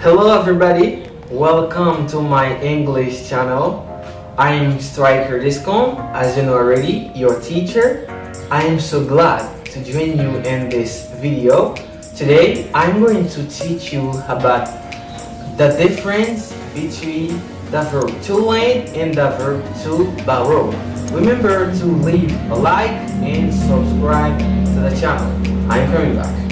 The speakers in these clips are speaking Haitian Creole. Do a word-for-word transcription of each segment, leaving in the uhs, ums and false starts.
Hello everybody, welcome to my English channel. I am Striker Discom, as you know already, your teacher. I am so glad to join you in this video. Today, I'm going to teach you about the difference between the verb to lend and the verb to borrow. Remember to leave a like and subscribe to the channel. I'm coming back.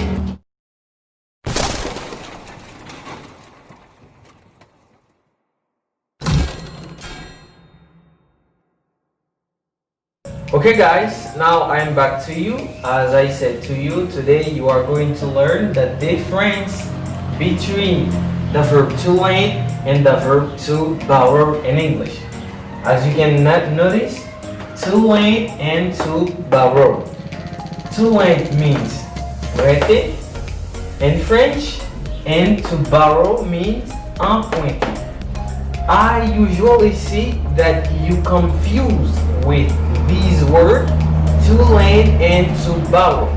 Okay, guys, now I am back to you. As I said to you, today you are going to learn the difference between the verb to lend and the verb to borrow in English. As you can not notice, to lend and to borrow. To lend means prêter in French, and to borrow means emprunter. I usually see that you confuse with these words, to lend and to borrow.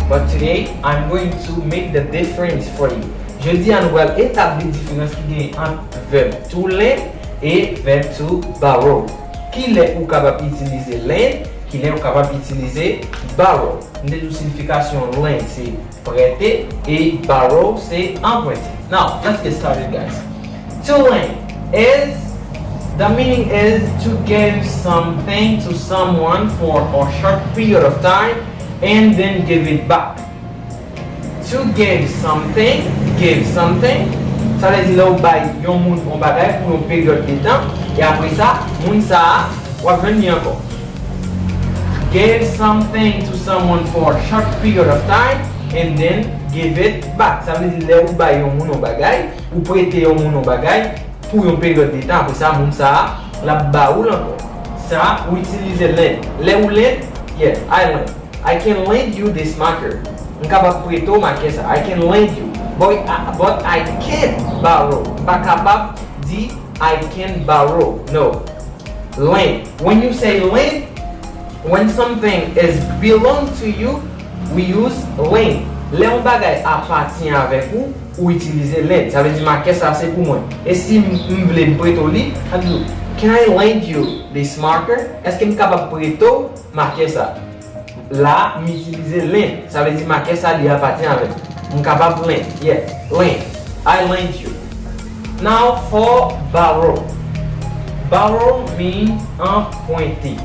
But today, I'm going to make the difference for you. Jodi a, nou pral etabli diferans ki gen ant verb to lend e verb to borrow. Kilè ou kapab itilize lend, kilè ou kapab itilize borrow. M te di w siyifikasyon lend se prete e borrow se anprente. Now, let's get started, guys. To lend is, the meaning is to give something to someone for a short period of time and then give it back. To give something, give something, sa vle di lè w bay yon moun yon bagay pou yon peryòd de tan, e apre sa, moun sa a, w ap jwenn li ankò. Give something to someone for a short period of time and then give it back. Sa vle di lè ou bay yon moun yon bagay, ou prete yon moun yon bagay pou yon peryòd de tan, apre sa, moun sa a, l ap ba ou l ankò. Sa, ou itilize lend. Lè ou lend, yeah, I lend. I can lend you this marker. M kapab prete w makè sa. I can lend you. But, I- but I can't borrow. M pa kapab di I can borrow. No. Lend. When you say lend, when something is belong to you, we use lend. Lè yon bagay apatyen avèk ou, ou itilize lend. Sa vle di makè sa se pou mwen. E si m, m vle m prete w li, I do. Can I lend you this marker? Èske m kapab prete w makè sa? La, m itilize lend. Sa vle di makè sa li apatyen avè m. M kapab lend. Yeah, lend. I lend you. Now for borrow. Borrow mean emprunter.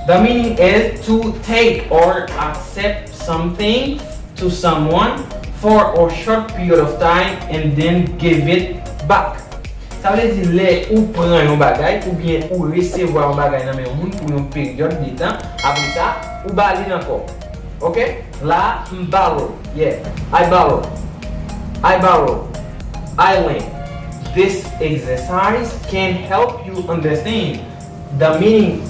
The meaning is to take or accept something to someone for a short period of time and then give it back. Sa vle di lè ou pran yon bagay oubyen ou resevwa yon bagay nan men yon moun pou yon peryòd de tan, apre sa, ou ba li l ankò. Ok? La, m borrow. Yeah, I borrow. I borrow. I lend. This exercise can help you understand the meaning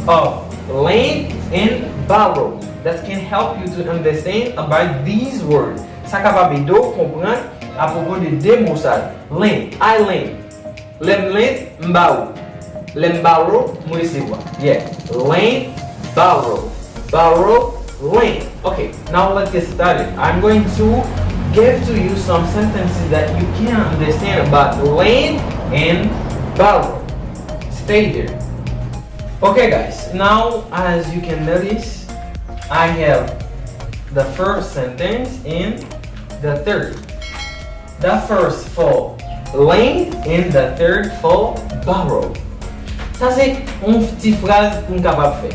of lend and borrow. That can help you to understand about these words. Sa kapab ede w konprann apwopo de de mo sa yo. Lend, I lend. Lè m lend, m ba ou. Lè m borrow, m resevwa. Yeah. Lend, borrow. Borrow, lend. Okay, now let's get started. I'm going to give to you some sentences that you can understand about lend and borrow. Stay there. Okay, guys, now as you can notice, I have the first sentence and the third. The first for lend and the third for borrow. Sa se yon ti fraz m kapab fè.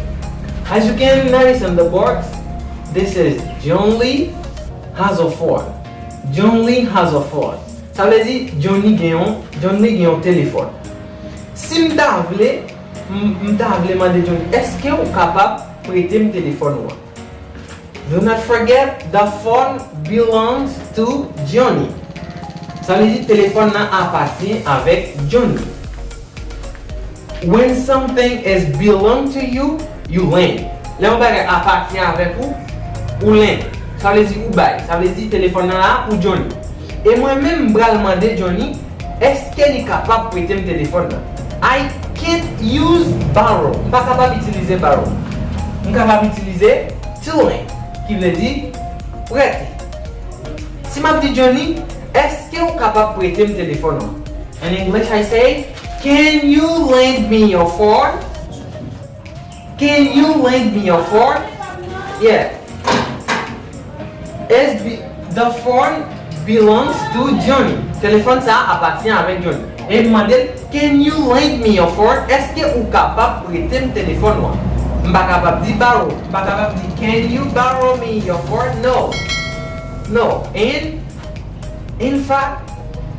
As you can notice on the board, this is John Lee has a phone. John Lee has a phone. Sa vle di Johnny gen yon, Johnny gen yon telefòn. Si m ta vle, m, m ta vle mande Johnny, èske ou kapab prete m telefòn ou an? Do not forget, the phone belongs to Johnny. Sa vle di telefòn nan apatyen avèk Johnny. When something is belong to you, you lend. Lè yon bagay apatyen avèk ou, ou lend. Sa vle di ou bay. Sa vle di telefòn nan la pou Johnny. E mwen menm, m pral mande Johnny, èske li kapab prete m telefòn nan? I can't use borrow. M pa kapab itilize borrow. M kapab itilize to lend, ki vle di prete. Si m ap di Johnny, Èske ou kapab prete m telefòn ou an? In English, I say, can you lend me your phone? Can you lend me your phone? Yeah. It's be, the phone belongs to Johnny. Telefòn sa a apatyen avèk Johnny. E m mande l, can you lend me your phone? Èske ou kapab prete m telefòn ou an? M pa kapab di borrow. M pa kapab di, can you borrow me your phone? No. No. And in fact,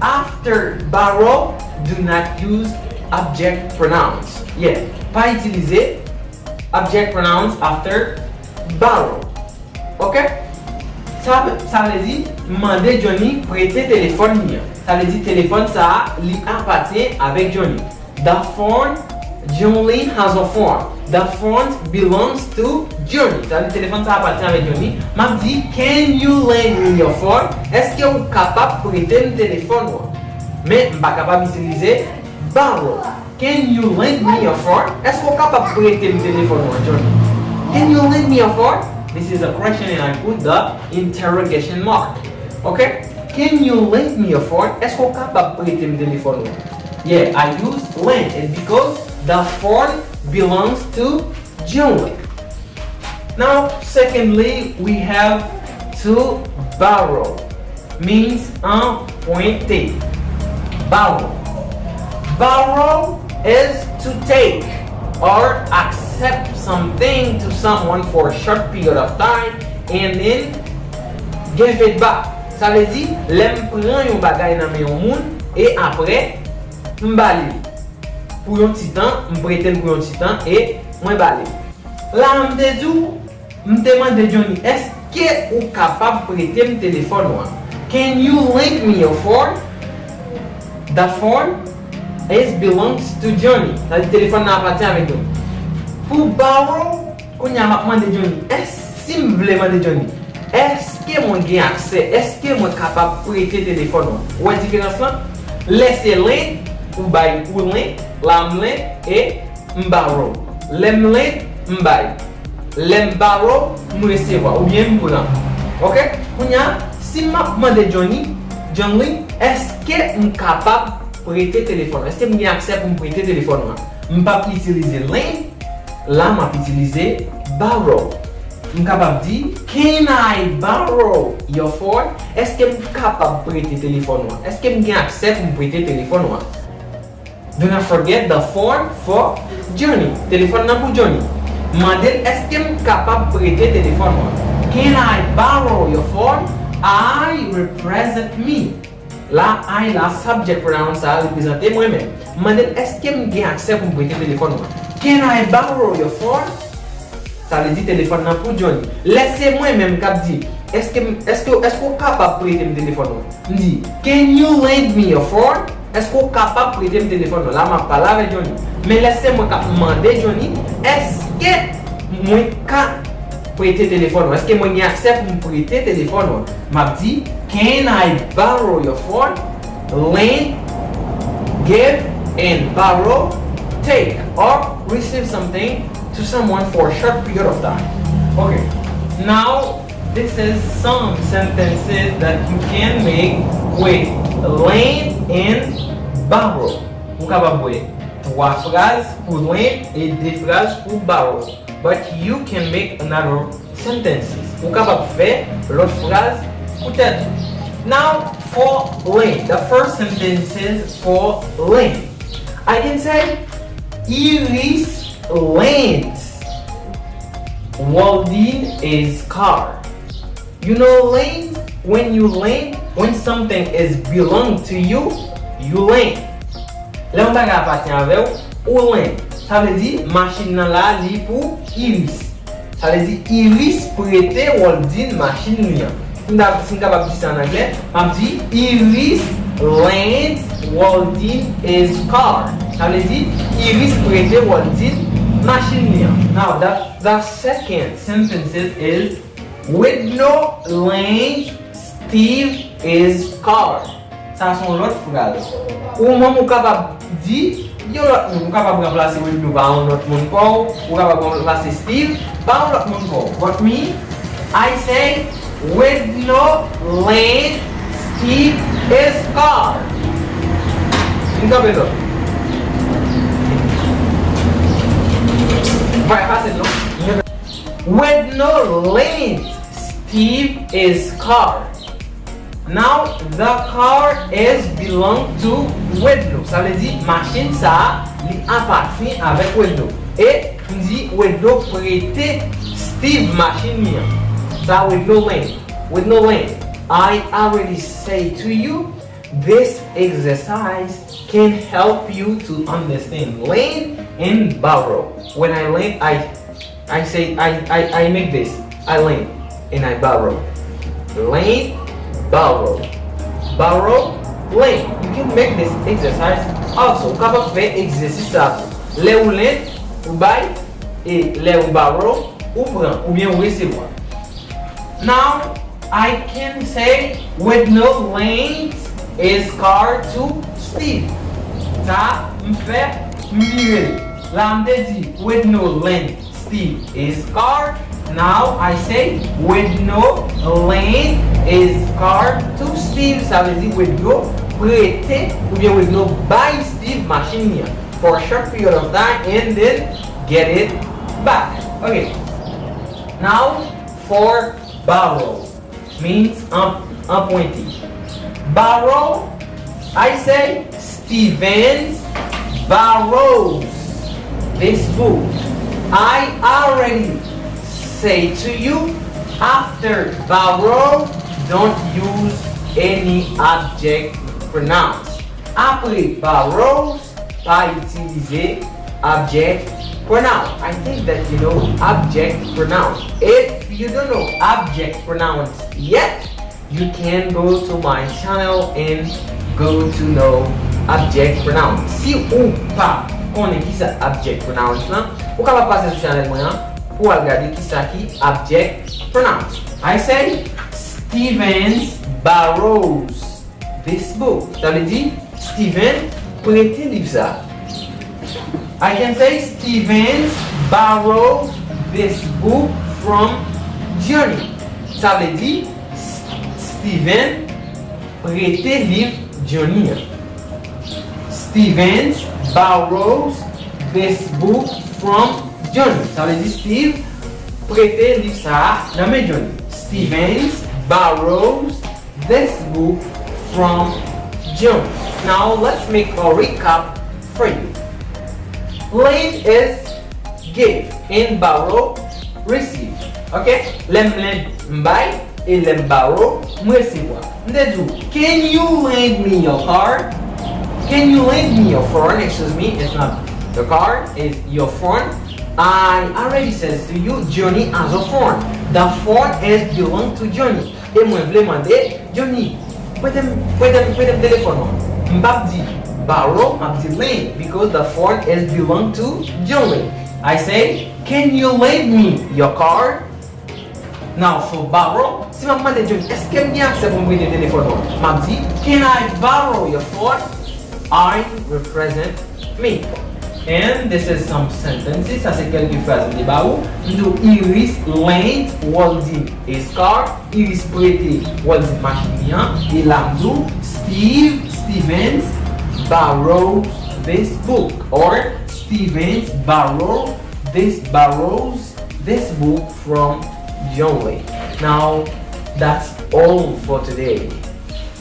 after borrow, do not use object pronouns. Yeah, pa itilize object pronouns after borrow. Ok? Sa, sa vle di, mande Johnny prete telefòn li an. Sa vle di, telefòn sa a, li apatyen avèk Johnny. The phone, Johnny has a phone. The phone belongs to Johnny. Sa vle di, telefòn sa a apatyen avèk Johnny. M ap di, can you lend me your phone? Èske ou kapab prete m telefòn ou an? Men, m pa kapab itilize borrow. Can you lend me your phone? Èske ou kapab prete m telefòn ou an, Johnny? Can you lend me your phone? This is a question and I put the interrogation mark. Ok? Can you lend me your phone? Èske ou kapab prete m telefòn ou an? Yeah, I use lend and because the phone belongs to Johnny. Now, secondly, we have to borrow. Means emprunter. Borrow. Borrow is to take or accept something to someone for a short period of time and then give it back. Sa vle di, lè m pran yon bagay nan men yon moun e apre m ba li l pou yon ti tan, m prete l pou yon ti tan e mwen ba li l. La a m te di w, m te mande Johnny, èske ou kapab prete m telefòn ou an? Can you lend me your phone? The phone is belongs to Johnny. Sa vle di telefòn nan apatyen avèk Johnny. Pou borrow, kounye a m ap mande Johnny, èske si m vle mande Johnny, èske mwen gen aksè, èske mwen kapab prete telefòn ou an? Ou wè diferans lan? Lè se lend, ou bay ou lend, la m lend, e m borrow. Lè m lend, m bay. Lè m borrow, m resevwa, oubyen m pran. Ok? Kounye a, si m ap mande Johnny, Johnny, èske m kapab prete telefòn? Èske m gen aksè pou m prete telefòn ou an? M p ap itilize lend, la m ap itilize borrow. M kapab di, can I borrow your phone? Èske m kapab prete telefòn ou an? Èske m gen aksè pou m prete telefòn ou an? Do not forget the phone for Johnny. Telefòn nan pou Johnny. Mande l, èske m kapab prete telefòn ou an? Can I borrow your phone? I represent me. La, I la, subject pronoun sa a reprezante mwen menm. Mande l, èske m gen aksè pou m prete telefòn ou an? Can I borrow your phone? Sa vle di telefòn nan pou Johnny. Lè se mwen menm k ap di, èske, èske, èske w kapab prete m telefòn ou an? M di, can you lend me your phone? Èske w kapab prete m telefòn ou an? La m ap pale avèk Johnny. Men lè se mwen k ap mande Johnny, èske mwen ka prete telefòn ou an? Èske mwen gen aksè pou m prete telefòn ou an? M ap di, can I borrow your phone? Lend, give, and borrow, take or receive something to someone for a short period of time. Ok. Now, this is some sentences that you can make with lend and borrow. Ou kapab wè twa fraz pou lend e de fraz pou borrow. But you can make another sentences. Ou kapab fè lòt fraz pou tèt ou. Now, for lend. The first sentence is for lend. I can say, Iris lends Waldine his car. You know lend? When you lend, when something is belong to you, you lend. Lè yon bagay apatyen avè w, ou lend. Sa vle di, machin nan la, li pou Iris. Sa vle di, Iris prete Waldine machin li an. Si m ta, si m kapab di sa an anglè, m ap di, Iris lends Waldine his car. Sa vle di, Iris prete Waldine machin li an. Now, that, the second sentence is, Wedno lends Steve his car. Sa se yon lòt fraz. Ou menm ou kapab di yon lòt moun, ou kapab ranplase Wedno pa yon lòt moun pa w, ou kapab ranplase Steve pa yon lòt moun pa w. But me, I say, Wedno lends Steve His car. M kanpe non. Mwen pase non. With no length, Steve is car. Now the car is belong to Wedno. Sa vle di machin sa a li apatyen avèk Wedno. E m di Wedno prete Steve machin li an. Sa Wedno lend. Wedno lend. I already say to you, this exercise can help you to understand lend and borrow. When I lend, I I say I, I, I make this. I lend and I borrow. Lend, borrow. Borrow, lend. You can make this exercise also. Ou kapab fè egzèsis sa tou. Lè ou lend, ou bay, e lè ou borrow, ou pran oubyen ou resevwa. Now, I can say Wedno lends his car to Steve. Sa, m fè, m vire l. La, m te di, Wedno lend Steve his car. Now, I say, Wedno lend his car to Steve. Sa vle di, Wedno prete, oubyen Wedno bay Steve machin li an. For a short period of time and then get it back. Ok. Now, for borrow means an-, anprente. Borrow, I say, Stevens borrows this book. I already say to you, after borrow, don't use any object pronouns. Apre borrows, pa itilize object pronoun. I think that you know object pronoun. If you don't know object pronouns yet, you can go to my channel and go to know object pronoun. Si ou pa konnen kisa object pronouns lan, ou kapab pase sou chanèl mwen an pou al gade kisa ki object pronouns. I say, Stevens borrows this book. Sa vle di, Steven prete liv sa. I can say, Stevens borrows this book from Johnny. Sa vle di, S-, Steven prete liv Johnny an. Stevens borrows this book from Johnny. Sa vle di, Steve prete liv sa a nan men Johnny. Stevens borrows this book from John. Now, let's make a recap for you. Lend is give and borrow, receive. Ok? Lè m lend, m bay, e lè m borrow, m resevwa. M te di w, can you lend me your card? Can you lend me your phone? Excuse me, it's not the card, it's your phone. I already says to you, Johnny has a phone. The phone is belong to Johnny. E mwen vle mande, Johnny, prete m, prete m, prete m telefòn ou. M p ap di borrow, m ap di lend, because the phone is belong to Johnny. I say, can you lend me your card? Now, for borrow, si m ap mande Johnny, èske m gen aksè pou m prete telefòn ou? M ap di, can I borrow your phone? I represent me. And this is some sentences. Sa se kèlke fraz m te ba ou. M di w, Iris lends Waldine his car. Iris prete Waldine machin li an. E la m di w, Steve, Stevens borrows this book. Or Stevens borrow this, borrows this book from John Wayne. Now, that's all for today.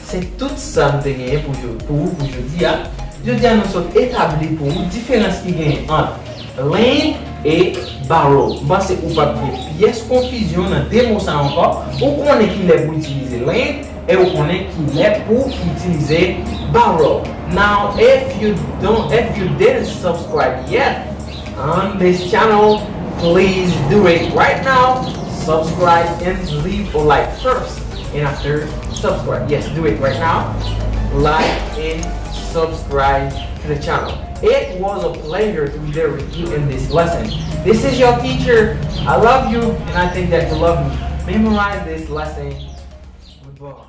Se tout sa m te genyen pou, pou ou pou jodi a. Jodi a, nou sot etabli pou ou diferans ki genyen ant lend e borrow. M panse ou p ap gen pyès konfizyon nan de mo sa ankò. Ou konnen ki lè pou itilize lend e ou konnen ki lè pou itilize borrow. Now, if you don't, if you didn't subscribe yet, on this channel, please do it right now. Subscribe and leave a like first. And after, subscribe. Yes, do it right now. Like and subscribe to the channel. It was a pleasure to be there with you in this lesson. This is your teacher. I love you, and I think that you love me. Memorize this lesson. Goodbye.